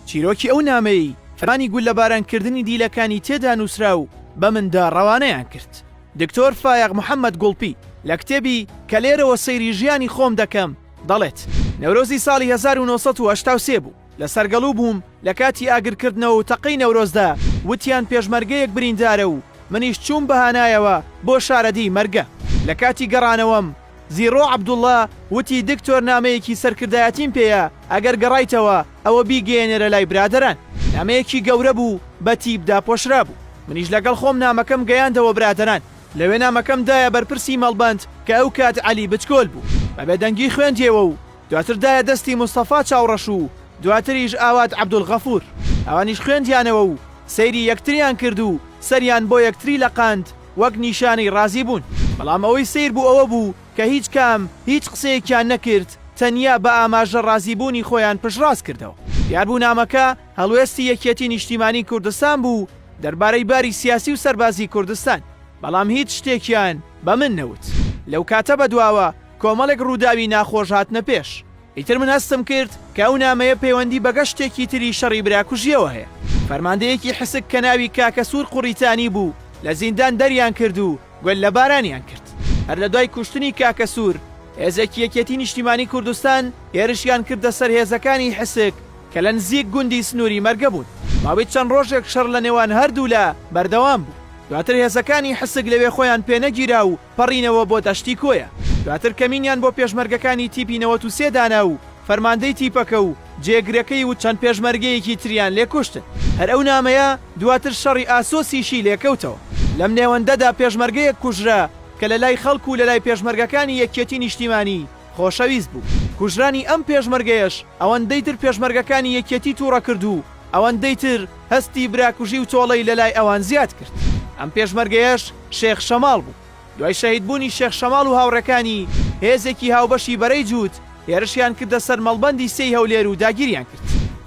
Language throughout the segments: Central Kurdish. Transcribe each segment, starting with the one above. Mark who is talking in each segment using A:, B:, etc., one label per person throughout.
A: چیرۆکی ئەو نامەیەی فەرمانی گوللەبارانکردنی دیلەکانی تێدا نووسرا و بە مندا ڕەوانەیان کرد. دکتۆر فایەق محەمەد گوڵپی لە کتێبی، کە لێرەوە سەیری ژیانی خۆم دەکەم، دەڵێت، نەورۆزی ساڵی 1983 بوو، لە سەرگەڵوو بووم، لە کاتی ئاگرکردنەوە و تەقەی نەورۆزدا وتیان پێشمەرگەیەک بریندارە و منیش چووم بە هانایەوە بۆ شارەدێی مەرگە. لە کاتی گەڕانەوەم زیڕۆ عەبدوڵڵا وتی دکتۆر نامەیەکی سەرکردایەتیم پێیە ئەگەر گەڕایتەوە ئەوە بیگەیەنێرە لای برادەران. نامەیەکی گەورە بوو بە تیپ داپۆشرابوو. منیش لەگەڵ خۆم نامەکەم گەیاندەوە برادەران. لەوێ نامەکەم دایە بەرپرسی مەڵبەند کە ئەو کات عەلی بچکۆل بوو. بە بێدەنگی خوێندیەوە و دواتر دایە دەستی مستەفا چاوڕەش و دواتریش ئاوات عەبدولغەفور. ئەوانیش خوێندیانەوە و سەیری یەکتریان کرد و سەریان بۆ یەکتری لەقاند وەک نیشانەی ڕازی بوون. بەڵام ئەوەی سەیر بوو ئەوە بوو کە هیچ کام هیچ قسەیەکیان نەکرد، تەنیا بە ئاماژە ڕازی بوونی خۆیان پشتڕاست کردەوە. دیار بوو نامەکە هەڵوێستی یەکیەتی نیشتیمانی کوردستان بوو دەربارەی باری سیاسی و سەربازی کوردستان. بەڵام هیچ شتێکیان بە من نەوت. لەو کاتە بەدواوە کۆمەڵێک ڕووداوی ناخۆش هاتنە پێش. ئیتر من هەستم کرد کە ئەو نامەیە پەیوەندی بە گەشتێکی تری شەڕی براکوژییەوە هەیە. فەرماندەیەکی حسک کە ناوی کاکەسوور قوڕیتانی بوو لە زیندان دەریان کرد و گوللەبارانیان کرد. هەر لە دوای کوشتنی کاکەسوور، هێزێکی یەکێتی نیشتیمانی کوردستان هێرشیان کردە سەر هێزەکانی حسک کە لە نزیک گوندی سنووری مەرگە بوون. ماوەی چەند ڕۆژێک شەڕ لە نێوان هەردوولا بەردەوام بوو. دواتر هێزەکانی حسک لەوێ خۆیان پێنەگیرا و پەڕینەوە بۆ دەشتی کۆیە. دواتر کەمینیان بۆ پێشمەرگەکانی تیپی 93 دانا و فەرماندەی تیپەکە و جێگرەکەی و چەند پێشمەرگەیەکی تریان لێ کوشتن. هەر ئەو نامەیە دواتر شەڕی ئاسۆسیشی لێ کەوتەوە. لەم نێوەندەدا پێشمەرگەیەک کوژرا کە لە لای خەڵک و لە لای پێشمەرگەکانی یەکیەتی نیشتیمانی خۆشەویست بوو. کوژرانی ئەم پێشمەرگەیەش ئەوەندەی تر پێشمەرگەکانی یەکیەتی توڕە کرد و ئەوەندەی تر هەستی براکوژی و تۆڵەی لە لای ئەوان زیاد کرد. ئەم پێشمەرگەیەش شێخ شەماڵ بوو. دوای شەهیدبوونی شێخ شەماڵ و هاوڕێکانی، هێزێکی هاوبەشی بەرەی جووت هێرشیان کردە سەر مەڵبەندی سێی هەولێر و داگیریان کرد.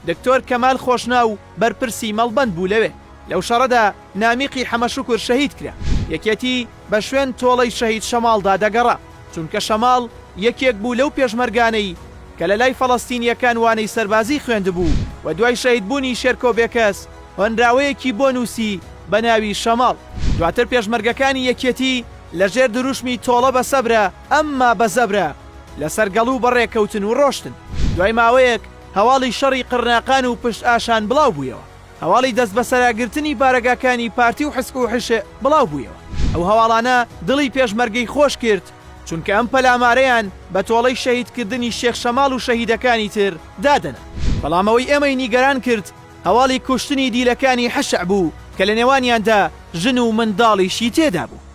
A: دکتۆر کەمال خۆشناو بەرپرسی مەڵبەند بوو لەوێ. لەو شەڕەدا نامیقی حەمەشوکر شەهید کرا. یەکێتی بە شوێن تۆڵەی شەهید شەماڵدا دەگەڕا، چونکە شەماڵ یەکێک بوو لەو پێشمەرگانەی کە لە لای فەڵەستینییەکان وانەی سەربازی خوێندبوو و دوای شەهیدبوونی شێرکۆ بێکەس هۆنراوەیەکی بۆ نووسی بە ناوی شەماڵ. دواتر پێشمەرگەکانی یەکێتی لە ژێر دروشمی تۆڵە بە سەبرە ئەمما بە زەبرە لە سەرگەڵوو بەڕێ کەوتن و ڕۆشتن. دوای ماوەیەک هەواڵی شەڕی قڕناقان و پشتئاشان بڵاو بوویەوە. هەواڵی دەستبەسەراگرتنی بارەگاکانی پارتی و حسک و حشع بڵاو بوویەوە. ئەو هەواڵانە دڵی پێشمەرگەی خۆش کرد، چونکە ئەم پەلامارەیان بە تۆڵەی شەهیدکردنی شێخ شەماڵ و شەهیدەکانی تر دادەنا. بەڵام ئەوەی ئێمەی نیگەران کرد هەواڵی کوشتنی دیلەکانی حشع بوو کە لە نێوانیاندا ژن و منداڵیشی تێدا بوو.